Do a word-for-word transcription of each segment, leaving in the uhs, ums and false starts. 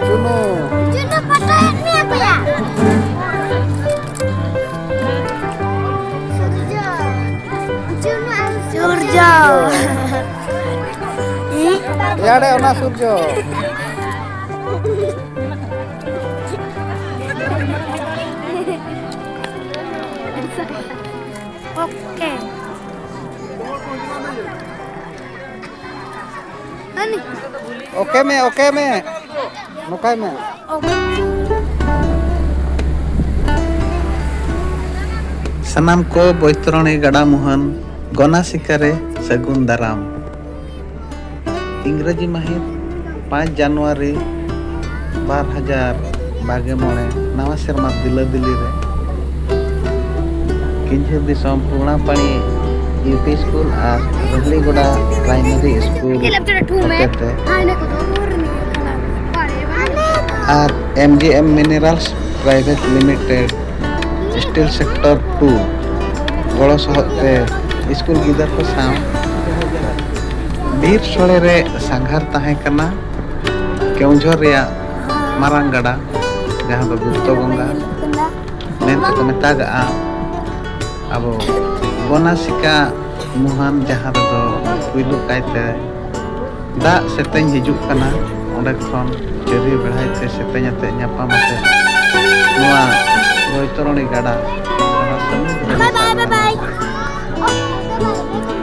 ᱪᱩᱱᱩ᱾ ᱪᱩᱱᱩ ᱯᱷᱳᱴᱳᱭᱮᱫ ᱢᱮᱭᱟ ᱠᱚᱭᱟ᱾ ᱥᱩᱨᱡᱚ᱾ ᱪᱩᱱᱩ ᱟᱨ ᱥᱩᱨᱡᱚ᱾ ᱮᱭᱟᱲᱮ ᱚᱱᱟ ᱥᱩᱨᱡᱚ᱾ ᱳᱠᱮ᱾ ᱳᱠᱮ ᱢᱮ, ᱳᱠᱮ ᱢᱮ, ᱱᱚᱠᱟᱭ ᱢᱮ᱾ ᱳᱠᱮ᱾ ᱥᱟᱱᱟᱢ ᱠᱚ ᱵᱳᱭᱛᱨᱚᱬᱤ ᱜᱟᱰᱟ ᱢᱩᱦᱟᱹᱱ ᱜᱚᱱᱟᱥᱤᱠᱟ ᱨᱮ ᱥᱟᱹᱜᱩᱱ ᱫᱟᱨᱟᱢ᱾ ᱤᱝᱨᱮᱡᱤ ᱢᱟᱹᱦᱤᱛ ᱯᱟᱸᱪ ᱡᱟᱱᱩᱣᱟᱨᱤ ᱵᱟᱨ ᱦᱟᱡᱟᱨ ᱵᱟᱨᱜᱮ ᱢᱚᱬᱮ ᱱᱟᱣᱟ ᱥᱮᱨᱢᱟ ᱫᱤᱞᱟᱹ ᱫᱤᱞᱤ ᱨᱮ ᱠᱤᱧᱡᱷᱤᱨ ᱫᱤᱥᱚᱢ ᱯᱩᱲᱟᱯᱟᱲᱤ ᱤᱭᱩ ᱯᱤ ᱥᱠᱩᱞ ᱟᱨ ᱨᱚᱦᱞᱤᱜᱚᱰᱟ ᱯᱨᱟᱭᱢᱟᱨᱤ ᱥᱠᱩᱞ ᱦᱚᱛᱮᱛᱮ ᱟᱨ M G M minerals private limited steel sector ᱴᱩ ᱜᱚᱲᱚ ᱥᱚᱦᱚᱫ ᱛᱮ ᱥᱠᱩᱞ ᱜᱤᱫᱟᱹᱨ ᱠᱚ ᱥᱟᱶ ᱵᱤᱨ ᱥᱳᱲᱮ ᱨᱮ ᱥᱟᱸᱜᱷᱟᱨ ᱛᱟᱦᱮᱸ ᱠᱟᱱᱟ᱾ ᱠᱮᱣᱚᱱᱡᱷᱚᱨ ᱨᱮᱭᱟᱜ ᱢᱟᱨᱟᱝ ᱜᱟᱰᱟ, ᱡᱟᱦᱟᱸ ᱫᱚ ᱜᱩᱯᱛᱚ ᱜᱚᱝᱜᱟ ᱢᱮᱱᱛᱮ ᱠᱚ ᱢᱮᱛᱟᱜᱟᱜᱼᱟ, ᱟᱵᱚ ᱜᱚᱱᱟᱥᱤᱠᱟ ᱢᱩᱦᱟᱱ, ᱡᱟᱦᱟᱸ ᱨᱮᱫᱚ ᱯᱩᱭᱞᱩ ᱠᱟᱭᱛᱮ ᱫᱟᱜ ᱥᱮᱛᱮᱧ ᱦᱤᱡᱩᱜ ᱠᱟᱱᱟ, ᱚᱸᱰᱮ ᱠᱷᱚᱱ ᱪᱟᱹᱨᱤ ᱵᱮᱲᱦᱟᱭ ᱛᱮ ᱥᱮᱛᱮᱧ ᱟᱛᱮ ᱧᱟᱯᱟᱢ ᱟᱛᱮ ᱱᱚᱣᱟ ᱵᱳᱭᱛᱚᱨᱚᱬᱤ ᱜᱟᱰᱟ ᱥᱟᱦᱟ ᱥᱟᱹᱢᱩᱫ ᱨᱮ ᱵᱟᱭ, ᱵᱟᱭ, ᱵᱟᱭ, ᱵᱟᱭ᱾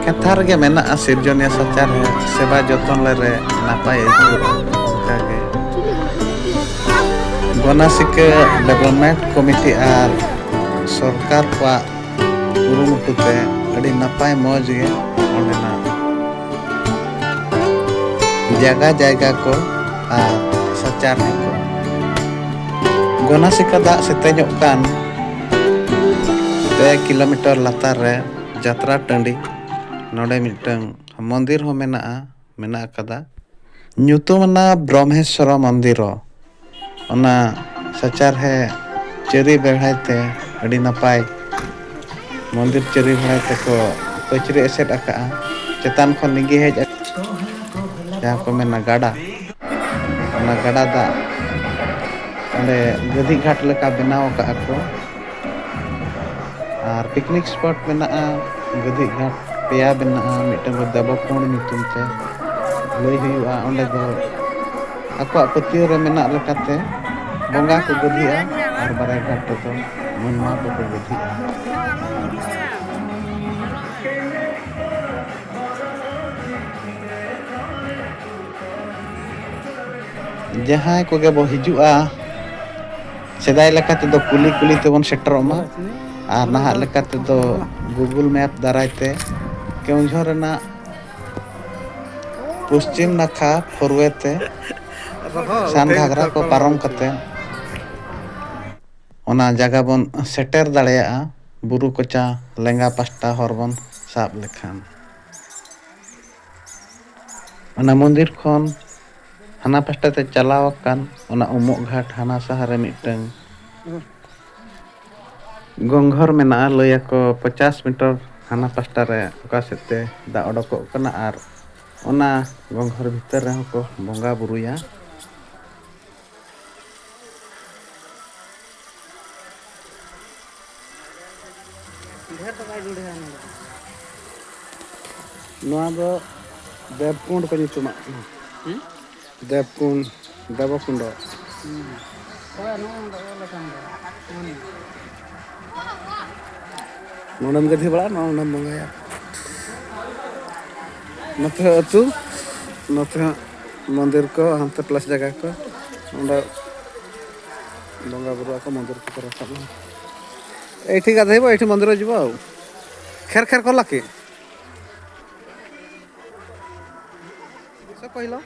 ᱠᱟᱛᱷᱟ ᱨᱮᱜᱮ ᱢᱮᱱᱟᱜᱼᱟ, ᱥᱤᱨᱡᱚᱱᱤᱭᱟᱹ ᱥᱟᱪᱟᱨᱦᱮᱫ ᱥᱮᱵᱟ ᱡᱚᱛᱚᱱ ᱞᱮᱨᱮ ᱱᱟᱯᱟᱭ ᱟᱹᱭᱠᱟᱹᱜᱼᱟ᱾ ᱚᱱᱠᱟᱜᱮ ᱜᱚᱱᱟᱥᱤᱠᱟᱹ ᱰᱮᱵᱷᱞᱚᱯᱢᱮᱱᱴ ᱠᱚᱢᱤᱴᱤ ᱟᱨ ᱥᱚᱨᱠᱟᱨ ᱠᱚᱣᱟᱜ ᱠᱩᱨᱩᱢᱩᱴᱩ ᱛᱮ ᱟᱹᱰᱤ ᱱᱟᱯᱟᱭ ᱢᱚᱡᱽ ᱜᱮ ᱚᱸᱰᱮᱱᱟᱜ ᱡᱟᱭᱜᱟ ᱡᱟᱭᱜᱟ ᱠᱚ ᱟᱨ ᱥᱟᱪᱟᱨᱦᱮᱫ ᱠᱚ᱾ ᱜᱚᱱᱟᱥᱤᱠᱟ ᱫᱟᱜ ᱥᱮᱛᱮᱧᱚᱜ ᱠᱟᱱ ᱯᱮ ᱠᱤᱞᱳᱢᱤᱴᱟᱨ ᱞᱟᱛᱟᱨ ᱨᱮ ᱡᱟᱛᱨᱟ ᱴᱟᱺᱰᱤ, ᱱᱚᱰᱮ ᱢᱤᱫᱴᱟᱝ ᱢᱚᱱᱫᱤᱨ ᱦᱚᱸ ᱢᱮᱱᱟᱜᱼᱟ, ᱢᱮᱱᱟᱜ ᱟᱠᱟᱫᱟ᱾ ᱧᱩᱛᱩᱢ ᱟᱱᱟ ᱵᱨᱚᱦᱢᱮᱥᱣᱚᱨᱚ ᱢᱚᱱᱫᱤᱨᱚ᱾ ᱚᱱᱟ ᱥᱟᱪᱟᱨᱦᱮ ᱪᱟᱹᱨᱤ ᱵᱮᱲᱦᱟᱭ ᱛᱮ ᱟᱹᱰᱤ ᱱᱟᱯᱟᱭ ᱢᱚᱱᱫᱤᱨ ᱪᱟᱹᱨᱤ ᱵᱮᱲᱦᱟᱭ ᱛᱮᱠᱚ ᱯᱟᱹᱪᱨᱤ ᱮᱥᱮᱫ ᱟᱠᱟᱫᱼᱟ᱾ ᱪᱮᱛᱟᱱ ᱠᱷᱚᱱ ᱞᱤᱸᱜᱤ ᱦᱮᱡ ᱟᱠᱟᱱᱟ᱾ ᱡᱟᱦᱟᱸ ᱠᱚ ᱢᱮᱱᱟ ᱜᱟᱰᱟ, ᱚᱱᱟ ᱜᱟᱰᱟ ᱫᱟᱜ ᱚᱸᱰᱮ ᱜᱟᱹᱫᱷᱤ ᱜᱷᱟᱴ ᱞᱮᱠᱟ ᱵᱮᱱᱟᱣ ᱟᱠᱟᱫᱼᱟ ᱠᱚ᱾ ᱟᱨ ᱯᱤᱠᱱᱤᱠ ᱥᱯᱚᱴ ᱢᱮᱱᱟᱜᱼᱟ ᱜᱟᱹᱫᱷᱤ ᱜᱷᱟᱴ, ᱯᱮᱭᱟ ᱢᱮᱱᱟᱜᱼᱟ, ᱢᱤᱫᱴᱟᱝ ᱫᱚ ᱫᱮᱵᱚᱠᱩᱸᱰ ᱧᱩᱛᱩᱢ ᱛᱮ ᱞᱟᱹᱭ ᱦᱩᱭᱩᱜᱼᱟ᱾ ᱚᱸᱰᱮ ᱫᱚ ᱟᱠᱚᱣᱟᱜ ᱯᱟᱹᱛᱭᱟᱹᱣ ᱨᱮ ᱢᱮᱱᱟᱜ ᱞᱮᱠᱟᱛᱮ ᱵᱚᱸᱜᱟ ᱠᱚ ᱜᱟᱹᱫᱷᱤᱜᱼᱟ ᱟᱨ ᱵᱟᱨᱭᱟ ᱜᱷᱟᱴ ᱨᱮᱫᱚ ᱢᱟᱹᱱᱣᱟ ᱠᱚᱠᱚ ᱜᱟᱹᱫᱷᱤᱜᱼᱟ᱾ ᱡᱟᱦᱟᱸᱭ ᱠᱚᱜᱮ ᱵᱚ ᱦᱤᱡᱩᱜᱼᱟ, ᱥᱮᱫᱟᱭ ᱞᱮᱠᱟ ᱛᱮᱫᱚ ᱠᱩᱞᱤ ᱠᱩᱞᱤ ᱛᱮᱵᱚᱱ ᱥᱮᱴᱮᱨᱚᱜ ᱢᱟ, ᱟᱨ ᱱᱟᱦᱟᱜ ᱞᱮᱠᱟ ᱛᱮᱫᱚ Google Map ᱫᱟᱨᱟᱭ ᱛᱮ ᱠᱮᱣᱚᱱᱡᱷᱚᱨ ᱨᱮᱱᱟᱜ ᱯᱚᱥᱪᱤᱢ ᱱᱟᱠᱷᱟ ᱯᱷᱚᱨᱣᱮ ᱛᱮ ᱥᱟᱱ ᱜᱷᱟᱜᱽᱨᱟ ᱠᱚ ᱯᱟᱨᱚᱢ ᱠᱟᱛᱮ ᱚᱱᱟ ᱡᱟᱭᱜᱟ ᱵᱚᱱ ᱥᱮᱴᱮᱨ ᱫᱟᱲᱮᱭᱟᱜᱼᱟ, ᱵᱩᱨᱩ ᱠᱚᱪᱟ ᱞᱮᱸᱜᱟ ᱯᱟᱥᱴᱟ ᱦᱚᱨ ᱵᱚᱱ ᱥᱟᱵ ᱞᱮᱠᱷᱟᱱ᱾ ᱚᱱᱟ ᱢᱚᱱᱫᱤᱨ ᱠᱷᱚᱱ ᱦᱟᱱᱟ ᱯᱟᱥᱴᱟ ᱛᱮ ᱪᱟᱞᱟᱣ ᱟᱠᱟᱱ ᱚᱱᱟ ᱩᱢᱚᱜ ᱜᱷᱟᱴ ᱦᱟᱱᱟ ᱥᱟᱦᱟ ᱨᱮ ᱢᱤᱫᱴᱟᱝ ᱜᱚᱝᱜᱷᱚᱨ ᱢᱮᱱᱟᱜᱼᱟ, ᱞᱟᱹᱭᱟᱠᱚ ᱯᱚᱪᱟᱥ ᱢᱤᱴᱟᱨ ᱦᱟᱱᱟ ᱯᱟᱥᱴᱟ ᱨᱮ ᱚᱠᱟ ᱥᱮᱫ ᱛᱮ ᱫᱟᱜ ᱚᱰᱚᱠᱚᱜ ᱠᱟᱱᱟ ᱟᱨ ᱚᱱᱟ ᱜᱚᱝᱜᱷᱚᱨ ᱵᱷᱤᱛᱟᱹᱨ ᱨᱮᱦᱚᱸ ᱠᱚ ᱵᱚᱸᱜᱟ ᱵᱩᱨᱩᱭᱟ᱾ ᱰᱷᱮᱨ ᱫᱚ ᱵᱟᱭ ᱰᱩᱰᱷᱟᱹᱣᱟ ᱱᱚᱰᱮ ᱫᱚ᱾ ᱱᱚᱣᱟ ᱫᱚ ᱫᱮᱵᱽᱠᱩᱸᱰ ᱠᱚ ᱧᱩᱛᱩᱢᱟᱜ ᱠᱟᱱᱟ᱾ ᱦᱩᱸ? ᱫᱮᱵᱽᱠᱩᱸᱰ, ᱫᱮᱵᱚᱠᱩᱸᱰᱚ᱾ ᱦᱩᱸ᱾ ᱦᱳᱭ, ᱱᱚᱜᱼᱚ ᱱᱚᱰᱮ ᱚᱞ ᱟᱠᱟᱱ ᱫᱚ᱾ ᱦᱩᱸ᱾ ᱱᱚᱰᱮᱢ ᱜᱟᱹᱫᱷᱤ ᱵᱟᱲᱟᱜᱼᱟ, ᱱᱚᱰᱮᱢ ᱵᱚᱸᱜᱟᱭᱟ᱾ ᱱᱚᱛᱮ ᱦᱚᱸ ᱟᱹᱛᱩ, ᱱᱚᱛᱮ ᱦᱚᱸ ᱢᱚᱱᱫᱤᱨ ᱠᱚ, ᱦᱟᱱᱛᱮ ᱯᱞᱟᱥ ᱡᱟᱭᱜᱟ ᱠᱚ, ᱚᱸᱰᱮ ᱵᱚᱸᱜᱟ ᱵᱩᱨᱩ ᱟᱠᱚ, ᱢᱚᱱᱫᱤᱨ ᱠᱚᱠᱚ ᱨᱟᱠᱟᱵᱼᱟ᱾ ᱮᱭᱴᱷᱤ ᱜᱟᱫᱷᱮᱭᱟᱵᱚ, ᱮᱭᱴᱷᱤ ᱢᱚᱱᱫᱤᱨ ᱡᱤᱵᱚ᱾ ᱠᱷᱮᱨ ᱠᱷᱮᱨ ᱠᱚ ᱞᱟᱠᱮ᱾ ᱥᱮ ᱯᱟᱹᱦᱤᱞᱟ?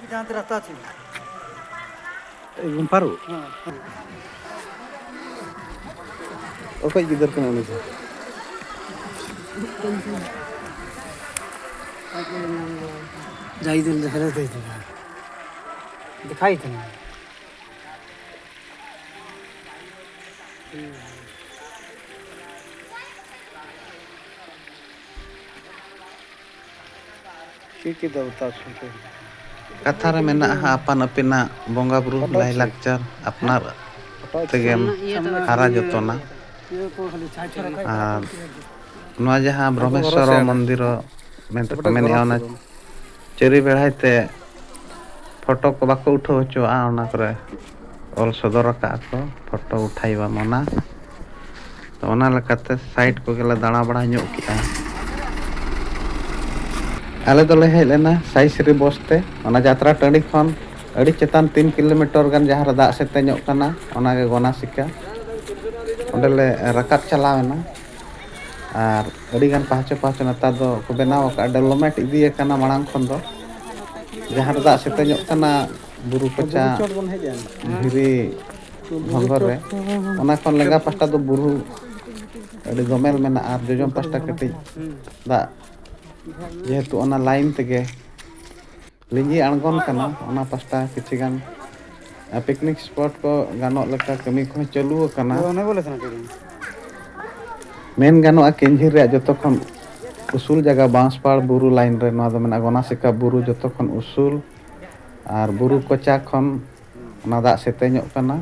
ᱡᱟᱦᱟᱸ ᱛᱮ ᱨᱟᱥᱛᱟ ᱟᱪᱷᱮ᱾ ᱮᱠᱫᱚᱢ ᱯᱟᱨᱚ? ᱦᱮᱸ, ᱦᱮᱸ᱾ ᱚᱠᱚᱭ ᱜᱤᱫᱟᱹᱨ ᱠᱟᱱᱟ ᱩᱱᱤ ᱫᱚ? ᱡᱟᱭ ᱫᱤᱱ ᱫᱚ ᱦᱮᱨᱮ ᱛᱟᱭ ᱛᱟᱦᱮᱱᱟ᱾ ᱫᱮᱠᱷᱟᱭ ᱛᱟᱦᱮᱱᱟ᱾ ᱠᱟᱛᱷᱟ ᱨᱮ ᱢᱮᱱᱟᱜᱼᱟ, ᱟᱯᱟᱱ ᱟᱹᱯᱤᱱᱟᱜ ᱵᱚᱸᱜᱟ ᱵᱩᱨᱩ ᱞᱟᱭᱼᱞᱟᱠᱪᱟᱨ ᱟᱯᱱᱟᱨ ᱛᱮᱜᱮᱢ ᱦᱟᱨᱟ ᱡᱚᱛᱚᱱᱟ᱾ ᱟᱨ ᱱᱚᱣᱟ ᱡᱟᱦᱟᱸ ᱵᱨᱚᱦᱢᱮᱥᱣᱚᱨ ᱢᱚᱱᱫᱤᱨ ᱢᱮᱱᱛᱮ ᱠᱚ ᱢᱮᱱᱮᱫᱼᱟ, ᱚᱱᱟ ᱪᱟᱹᱨᱤ ᱵᱮᱲᱦᱟᱭ ᱛᱮ ᱯᱷᱳᱴᱳ ᱠᱚ ᱵᱟᱠᱚ ᱩᱴᱷᱟᱹᱣ ᱦᱚᱪᱚᱣᱟᱜᱼᱟ, ᱚᱱᱟ ᱠᱚᱨᱮ ᱚᱞ ᱥᱚᱫᱚᱨ ᱟᱠᱟᱫᱼᱟ ᱠᱚ, "ᱯᱷᱳᱴᱳ ᱩᱴᱷᱟᱭᱣᱟ ᱢᱟᱱᱟ"᱾ ᱛᱚ, ᱚᱱᱟ ᱞᱮᱠᱟᱛᱮ ᱥᱟᱭᱤᱰ ᱠᱚᱜᱮ ᱞᱮ ᱫᱟᱬᱟ ᱵᱟᱲᱟ ᱧᱚᱜ ᱠᱮᱜᱼᱟ᱾ ᱟᱞᱮ ᱫᱚᱞᱮ ᱦᱮᱡ ᱞᱮᱱᱟ ᱥᱟᱭᱤᱥᱨᱤ ᱵᱚᱥ ᱛᱮ, ᱚᱱᱟ ᱡᱟᱛᱨᱟ ᱴᱟᱺᱰᱤ ᱠᱷᱚᱱ ᱟᱹᱰᱤ ᱪᱮᱛᱟᱱ ᱛᱤᱱ ᱠᱤᱞᱳᱢᱤᱴᱟᱨ ᱜᱟᱱ ᱡᱟᱦᱟᱸ ᱨᱮ ᱫᱟᱜ ᱥᱮᱛᱮᱧᱚᱜ ᱠᱟᱱᱟ, ᱚᱱᱟᱜᱮ ᱜᱚᱱᱟᱥᱤᱠᱟ᱾ ᱚᱸᱰᱮ ᱞᱮ ᱨᱟᱠᱟᱵ ᱪᱟᱞᱟᱣ ᱮᱱᱟ᱾ ᱟᱨ ᱟᱹᱰᱤᱜᱟᱱ ᱯᱟᱦᱪᱚ ᱯᱟᱦᱪᱚ ᱱᱮᱛᱟᱨ ᱫᱚ ᱠᱚ ᱵᱮᱱᱟᱣ ᱟᱠᱟᱫᱼᱟ, ᱰᱮᱵᱷᱞᱚᱯᱢᱮᱱᱴ ᱤᱫᱤ ᱟᱠᱟᱱᱟ ᱢᱟᱲᱟᱝ ᱠᱷᱚᱱ ᱫᱚ᱾ ᱡᱟᱦᱟᱸ ᱨᱮ ᱫᱟᱜ ᱥᱮᱛᱮᱧᱚᱜ ᱠᱟᱱᱟ, ᱵᱩᱨᱩ ᱠᱚᱪᱟ, ᱫᱷᱤᱨᱤ ᱜᱷᱚᱸᱜᱚᱨ ᱨᱮ, ᱚᱱᱟ ᱠᱷᱚᱱ ᱞᱮᱸᱜᱟ ᱯᱟᱦᱴᱟ ᱫᱚ ᱵᱩᱨᱩ ᱟᱹᱰᱤ ᱫᱚᱢᱮᱞ ᱢᱮᱱᱟᱜᱼᱟ, ᱟᱨ ᱡᱚᱡᱚᱢ ᱯᱟᱦᱴᱟ ᱠᱟᱹᱴᱤᱡ ᱫᱟᱜ, ᱡᱮᱦᱮᱛᱩ ᱚᱱᱟ ᱞᱟᱭᱤᱱ ᱛᱮᱜᱮ ᱞᱤᱸᱡᱤ ᱟᱬᱜᱚᱱ ᱠᱟᱱᱟ, ᱚᱱᱟ ᱯᱟᱦᱴᱟ ᱠᱤᱪᱷᱤ ᱜᱟᱱ ᱯᱤᱠᱱᱤᱠ ᱥᱯᱚᱴ ᱠᱚ ᱜᱟᱱᱚᱜ ᱞᱮᱠᱟ ᱠᱟᱹᱢᱤ ᱠᱚᱦᱚᱸ ᱪᱟᱹᱞᱩ ᱟᱠᱟᱱᱟ᱾ ᱢᱮᱱ ᱜᱟᱱᱚᱜᱼᱟ, ᱠᱮᱧᱡᱷᱤᱨ ᱨᱮᱭᱟᱜ ᱡᱚᱛᱚ ᱠᱷᱚᱱ ᱩᱥᱩᱞ ᱡᱟᱭᱜᱟ ᱵᱟᱸᱥᱯᱟᱲ ᱵᱩᱨᱩ ᱞᱟᱭᱤᱱ ᱨᱮ ᱱᱚᱣᱟ ᱫᱚ ᱢᱮᱱᱟᱜᱼᱟ, ᱜᱚᱱᱟᱥᱤᱠᱟ ᱵᱩᱨᱩ ᱡᱚᱛᱚ ᱠᱷᱚᱱ ᱩᱥᱩᱞ᱾ ᱟᱨ ᱵᱩᱨᱩ ᱠᱚᱪᱟ ᱠᱷᱚᱱ ᱚᱱᱟ ᱫᱟᱜ ᱥᱮᱛᱮᱧᱚᱜ ᱠᱟᱱᱟ᱾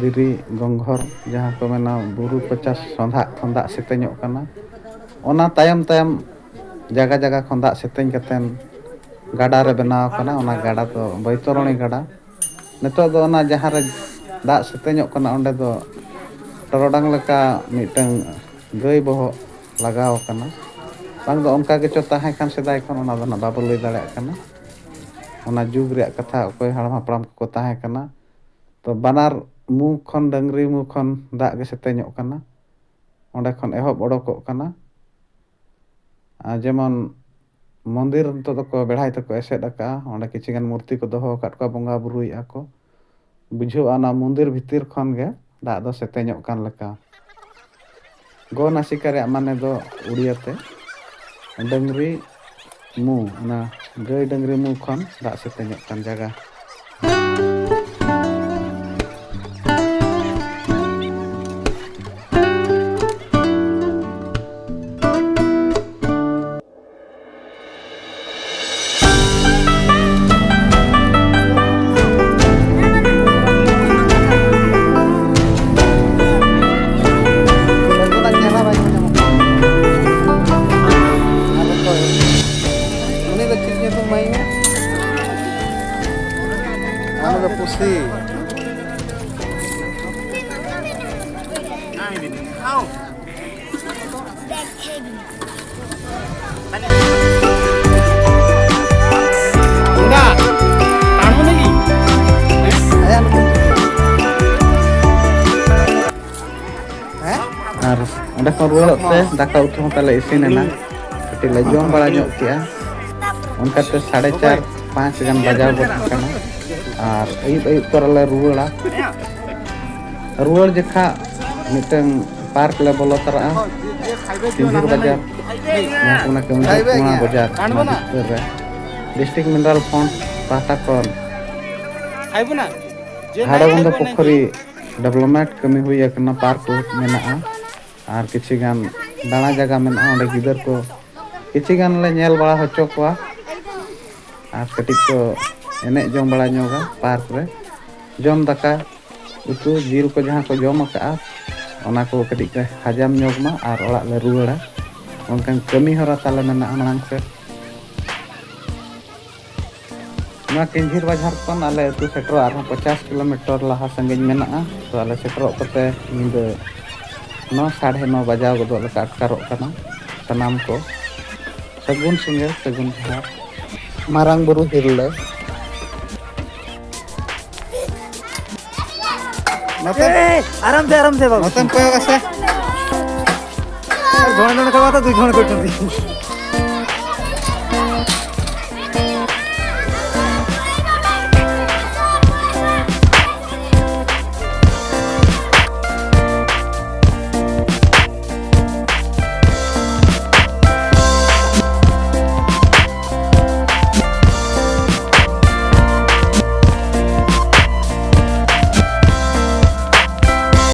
ᱫᱷᱤᱨᱤ ᱜᱚᱝᱜᱷᱚᱨ, ᱡᱟᱦᱟᱸ ᱠᱚ ᱢᱮᱱᱟ, ᱵᱩᱨᱩ ᱠᱚᱪᱟ ᱥᱚᱸᱫᱷᱟᱜ ᱠᱷᱚᱱ ᱫᱟᱜ ᱥᱮᱛᱮᱧᱚᱜ ᱠᱟᱱᱟ᱾ ᱚᱱᱟ ᱛᱟᱭᱚᱢ ᱛᱟᱭᱚᱢ ᱡᱟᱭᱜᱟ ᱡᱟᱭᱜᱟ ᱠᱷᱚᱱ ᱫᱟᱜ ᱥᱮᱛᱮᱧ ᱠᱟᱛᱮᱱ ᱜᱟᱰᱟ ᱨᱮ ᱵᱮᱱᱟᱣ ᱟᱠᱟᱱᱟ᱾ ᱚᱱᱟ ᱜᱟᱰᱟ ᱫᱚ ᱵᱳᱭᱛᱚᱨᱚᱬᱤ ᱜᱟᱰᱟ᱾ ᱱᱤᱛᱚᱜ ᱫᱚ ᱚᱱᱟ ᱡᱟᱦᱟᱸ ᱨᱮ ᱫᱟᱜ ᱥᱮᱛᱮᱧᱚᱜ ᱠᱟᱱᱟ, ᱚᱸᱰᱮ ᱫᱚ ᱴᱚᱨᱚᱰᱟᱝ ᱞᱮᱠᱟ ᱢᱤᱫᱴᱟᱝ ᱜᱟᱹᱭ ᱵᱚᱦᱚᱜ ᱞᱟᱜᱟᱣ ᱟᱠᱟᱱᱟ᱾ ᱵᱟᱝ ᱫᱚ ᱚᱱᱠᱟ ᱜᱮᱪᱚ ᱛᱟᱦᱮᱸ ᱠᱟᱱ ᱥᱮᱫᱟᱭ ᱠᱷᱚᱱ, ᱚᱱᱟ ᱫᱚ ᱱᱟᱜ ᱵᱟᱵᱚ ᱞᱟᱹᱭ ᱫᱟᱲᱮᱭᱟᱜ ᱠᱟᱱᱟ᱾ ᱚᱱᱟ ᱡᱩᱜᱽ ᱨᱮᱭᱟᱜ ᱠᱟᱛᱷᱟ, ᱚᱠᱚᱭ ᱦᱟᱲᱟᱢ ᱦᱟᱯᱲᱟᱢ ᱠᱚᱠᱚ ᱛᱟᱦᱮᱸ ᱠᱟᱱᱟ᱾ ᱛᱚ, ᱵᱟᱱᱟᱨ ᱢᱩ ᱠᱷᱚᱱ, ᱰᱟᱹᱝᱨᱤ ᱢᱩ ᱠᱷᱚᱱ ᱫᱟᱜ ᱜᱮ ᱥᱮᱛᱮᱧᱚᱜ ᱠᱟᱱᱟ, ᱚᱸᱰᱮ ᱠᱷᱚᱱ ᱮᱦᱚᱵ ᱚᱰᱚᱠᱚᱜ ᱠᱟᱱᱟ᱾ ᱟᱨ ᱡᱮᱢᱚᱱ ᱢᱚᱱᱫᱤᱨ ᱱᱤᱛᱚᱜ ᱫᱚᱠᱚ ᱵᱮᱲᱦᱟᱭ ᱛᱮᱠᱚ ᱮᱥᱮᱫ ᱟᱠᱟᱫᱼᱟ, ᱚᱸᱰᱮ ᱠᱤᱪᱷᱤ ᱜᱟᱱ ᱢᱩᱨᱛᱤ ᱠᱚ ᱫᱚᱦᱚ ᱟᱠᱟᱫ ᱠᱚᱣᱟ, ᱵᱚᱸᱜᱟ ᱵᱩᱨᱩᱭᱮᱫᱼᱟ ᱠᱚ᱾ ᱵᱩᱡᱷᱟᱹᱜᱼᱟ, ᱚᱱᱟ ᱢᱚᱱᱫᱤᱨ ᱵᱷᱤᱛᱤᱨ ᱠᱷᱚᱱ ᱜᱮ ᱫᱟᱜ ᱫᱚ ᱥᱮᱛᱮᱧᱚᱜ ᱠᱟᱱ ᱞᱮᱠᱟ᱾ ᱜᱚᱱᱟᱥᱤᱠᱟ ᱨᱮᱭᱟᱜ ᱢᱟᱱᱮ ᱫᱚ ᱩᱲᱤᱭᱟ ᱛᱮ ᱰᱟᱹᱝᱨᱤ ᱢᱩ, ᱚᱱᱟ ᱜᱟᱹᱭ ᱰᱟᱹᱝᱨᱤ ᱢᱩ ᱠᱷᱚᱱ ᱫᱟᱜ ᱥᱮᱛᱮᱧᱚᱜ ᱠᱟᱱ ᱡᱟᱭᱜᱟ᱾ ᱟᱢ ᱫᱚ ᱯᱩᱥᱤ᱾ ᱟᱨ ᱚᱸᱰᱮ ᱠᱷᱚᱱ ᱨᱩᱣᱟᱹᱲᱚᱜ ᱛᱮ ᱫᱟᱠᱟ ᱩᱛᱩ ᱦᱚᱸ ᱛᱟᱞᱮ ᱤᱥᱤᱱ ᱮᱱᱟ᱾ ᱠᱟᱹᱴᱤᱡ ᱞᱮ ᱡᱚᱢ ᱵᱟᱲᱟ ᱧᱚᱜ ᱠᱮᱜᱼᱟ᱾ ᱚᱱᱠᱟᱛᱮ ᱥᱟᱲᱮ ᱪᱟᱨ, ᱯᱟᱸᱪ ᱜᱟᱱ ᱵᱟᱡᱟᱣ ᱜᱚᱫ ᱟᱠᱟᱱᱟ᱾ ᱟᱨ ᱟᱹᱭᱩᱵ ᱟᱹᱭᱩᱵ ᱛᱚᱨᱟ ᱞᱮ ᱨᱩᱣᱟᱹᱲᱟ᱾ ᱨᱩᱣᱟᱹᱲ ᱡᱚᱠᱷᱟ ᱢᱤᱫᱴᱟᱝ ᱯᱟᱨᱠ ᱞᱮ ᱵᱚᱞᱚ ᱛᱚᱨᱟᱜᱼᱟ᱾ ᱥᱤᱸᱫᱷᱤᱨ ᱵᱟᱡᱟᱨ, ᱡᱟᱦᱟᱸ ᱠᱚ ᱢᱮᱱᱟ ᱠᱮᱣᱚᱱᱡᱷᱚᱨ ᱠᱩᱬᱟ ᱵᱟᱡᱟᱨ, ᱚᱱᱟ ᱵᱷᱤᱛᱤᱨ ᱨᱮ ᱰᱤᱥᱴᱨᱤᱠᱴ ᱢᱤᱱᱟᱨᱟᱞ ᱯᱷᱟᱱᱰ ᱯᱟᱦᱴᱟ ᱠᱷᱚᱱ ᱦᱟᱲᱮᱵᱚᱱᱫᱚ ᱯᱩᱠᱷᱨᱤ ᱰᱮᱵᱷᱞᱚᱯᱢᱮᱱᱴ ᱠᱟᱹᱢᱤ ᱦᱩᱭ ᱟᱠᱟᱱᱟ, ᱯᱟᱨᱠ ᱢᱮᱱᱟᱜᱼᱟ᱾ ᱟᱨ ᱠᱤᱪᱷᱤ ᱜᱟᱱ ᱫᱟᱬᱟ ᱡᱟᱭᱜᱟ ᱢᱮᱱᱟᱜᱼᱟ, ᱚᱸᱰᱮ ᱜᱤᱫᱟᱹᱨ ᱠᱚ ᱠᱤᱪᱷᱤ ᱜᱟᱱ ᱞᱮ ᱧᱮᱞ ᱵᱟᱲᱟ ᱦᱚᱪᱚ ᱠᱚᱣᱟ᱾ ᱟᱨ ᱠᱟᱹᱴᱤᱡ ᱠᱚ ᱮᱱᱮᱡ ᱡᱚᱝ ᱵᱟᱲᱟ ᱧᱚᱜᱟ ᱯᱟᱨᱠ ᱨᱮ᱾ ᱡᱚᱢ ᱫᱟᱠᱟ ᱩᱛᱩ ᱡᱤᱞ ᱠᱚ ᱡᱟᱦᱟᱸ ᱠᱚ ᱡᱚᱢ ᱟᱠᱟᱫᱼᱟ, ᱚᱱᱟ ᱠᱚ ᱠᱟᱹᱴᱤᱡ ᱠᱚ ᱦᱟᱡᱟᱢ ᱧᱚᱜ ᱢᱟ ᱟᱨ ᱚᱲᱟᱜ ᱞᱮ ᱨᱩᱣᱟᱹᱲᱟ᱾ ᱚᱱᱠᱟᱱ ᱠᱟᱹᱢᱤ ᱦᱚᱨᱟ ᱛᱟᱞᱮ ᱢᱮᱱᱟᱜᱼᱟ ᱢᱟᱲᱟᱝ ᱥᱮᱫ᱾ ᱱᱚᱣᱟ ᱠᱮᱧᱡᱷᱤᱨ ᱵᱟᱡᱟᱨ ᱠᱷᱚᱱ ᱟᱞᱮ ᱟᱹᱛᱩ ᱥᱮᱴᱮᱨᱚᱜ ᱟᱨᱦᱚᱸ ᱯᱚᱪᱟᱥ ᱠᱤᱞᱳᱢᱤᱴᱟᱨ ᱞᱟᱦᱟ ᱥᱟᱺᱜᱤᱧ ᱢᱮᱱᱟᱜᱼᱟ᱾ ᱛᱚ, ᱟᱞᱮ ᱥᱮᱴᱮᱨᱚᱜ ᱠᱚᱛᱮ ᱧᱤᱫᱟᱹ ᱱᱚ, ᱥᱟᱲᱮ ᱱᱚ ᱵᱟᱡᱟᱣ ᱜᱚᱫᱚᱜ ᱞᱮᱠᱟ ᱟᱴᱠᱟᱨᱚᱜ ᱠᱟᱱᱟ ᱥᱟᱱᱟᱢ ᱠᱚ᱾ ᱥᱟᱹᱜᱩᱱ ᱥᱤᱸᱜᱟᱹᱲ, ᱥᱟᱹᱜᱩᱱ ᱡᱚᱦᱟᱨ᱾ ᱢᱟᱨᱟᱝ ᱵᱩᱨᱩ ᱦᱤᱨᱞᱟᱹ᱾ ᱱᱚᱛᱮ, ᱮ, ᱟᱨᱟᱢ ᱥᱮ, ᱟᱨᱟᱢ ᱥᱮ ᱵᱟᱵᱩ᱾ ᱱᱚᱛᱮᱢ ᱠᱚᱭᱚᱜᱟ ᱥᱮ᱾ ᱡᱚᱱ ᱡᱚᱱ ᱠᱚ ᱵᱟᱛᱟ, ᱫᱩ ᱡᱚᱱ ᱠᱚ ᱴᱩᱴᱤ᱾